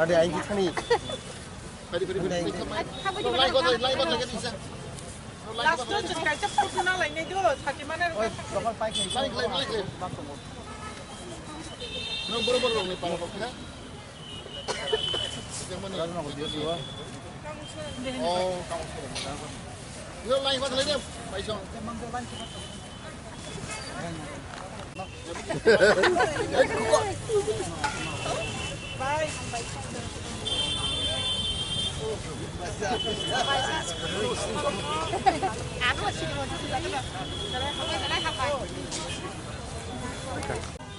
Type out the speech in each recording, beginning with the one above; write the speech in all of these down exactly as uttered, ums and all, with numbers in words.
Ade, aing thani. Last o chwng kaisa photo na lainai do, sati mana rwkha. Nang borok borok rokni para rok kha. Oh. Yo, lai ba lai de, bai song.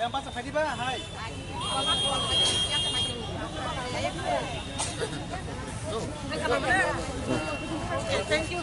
Yang pas tadi ba, hai. Thank you.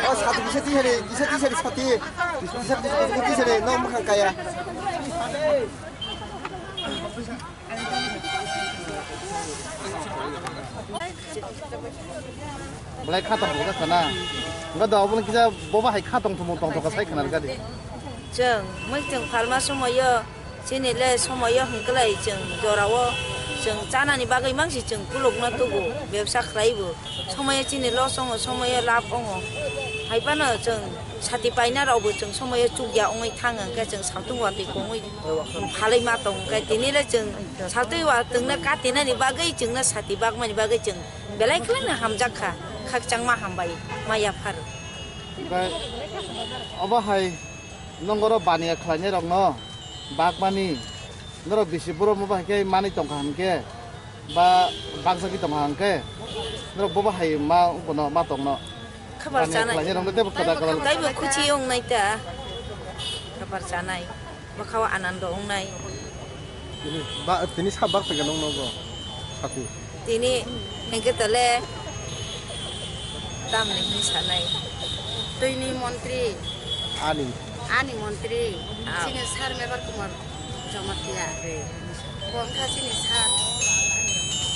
Oh, sati, kisa tisa de, kisa tisa de sati. Kisa tisa de, no, makan kaya. Belai kha tong thok kha na. Wngkha do obo kisa boba hai kha tong thok tong thok sai khna rwkha di. Chwng mui chwng phalma somoyo chini le somoyo hwnkhe lai chwng jorao chwng chanani bagwi mangsi chwng kulukno tubu bebsa khlaibo. Somoyo chini loss wngo, somoyo labh wngo. Hai phano chwng sati paina rokbo chwng somoyo chukya wngwi thang hwnkhe chwng saltung watwi kongwi phalwi ma tong hwnkhe tini le chwng saltwi watwngno katinani bagwi chwngno sati bakmani bagwi chwng belai kheno hamjak kha, khakchangma hambai ma yaphar. Omo hai nongoro baniya khlainai rokno bakmani norok bisi borok mo bai khe manwi tongkha hwnkhe ba bakjagwi tongkha hwnkhe norok bobo hai ma bono ma tongno. Khabar chanai. Khlainai rokno teibo kwtal kwtal. Taibo khuchi wngnai ta. Khabar chanai. Bwkhao anando wngnai. Tini ba, tini sa bak phaikhe nong nogo. Sati. Tini hwnkhe tole tamni hwnwi sanai. Twini montri. Ani. Ani montri. Ah. Chini sir Mebar Kumar Jamatia. Bo wngkha chini sir.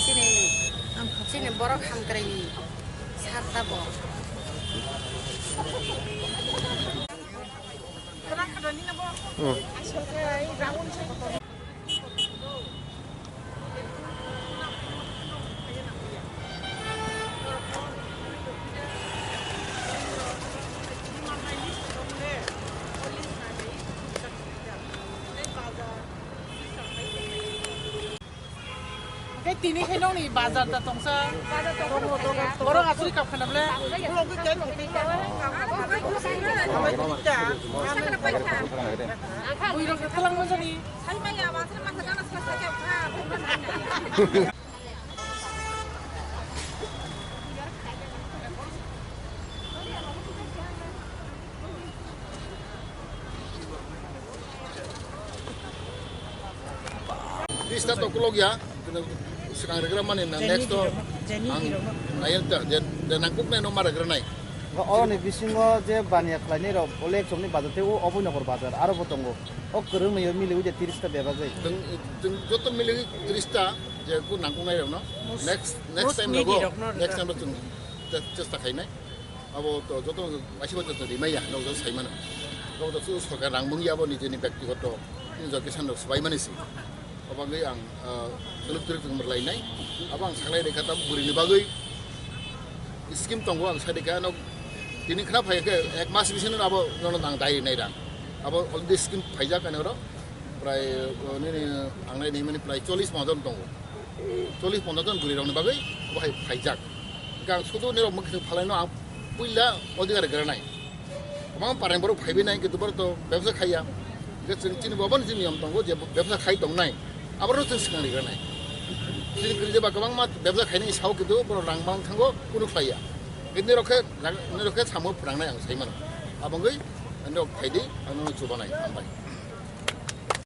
Chini, chini borok hamkraini sir tabo. Tei tini khe nokni bazar da tongsa. Borok aswk kap khana ble. Bui rok khe thalangma jani. Tista to kulok ya, swkang regra mani na next to ang nayan ta, je, je nangkuk nai no ma regra nai. Oroni bisingo je baniya khlainai rok, olek chomni bazar tei o Oboi Nokor bazar, aro bo tongo. O kwrwng nai o miliwi je tris ta bebagwi. Chwng, chwng joto miliwi tris ta, je ku nangkuk nai rok no. Next, next time no go, next time no chwng chesta khainai. Abo to joto kaisa bai to rimai ya, nok joto sai mano. Abo to su sorkar rang mung ya, abo nijeni byaktigoto, nijor kisan rok swbai mani si. Abo bagwi ang, ah, twlwk twlwk tong lainai. Abo ang saklai rikha ta bwrwini bagwi scheme tongo, ang sai rikha, nok tini khna phai khe ek mas bisino abo nono nang dai rinai rang. Abo already scheme phaijak ani oro. Prai, uh, nini ang nai nai mani prai chollish ponchash jon tongo. Chollish ponchash jon bwrwi rokni bagwi bo hai phaijak. Hwnkhe ang sudu nirok mwkhwtwng phalaino ang puila odhikar granai. Kwbangma pareng borok phaiwi nai, kintu borok to bebsa khaiya. Hwnkhe chwng chini bo abono chini niyom tongo je bebsa khai tongnai. Aborok chwng swkang rigranai. Chini kwrwi jeba kwbangma bebsa khainai sao, kintu borok rang mang thango, kunu khlaiya. Hwnkhe nirok khe, nirok khe samo phwrangnai ang sai mano. Abo wngwi nirok phaidi, ang nono chubanai, hambai.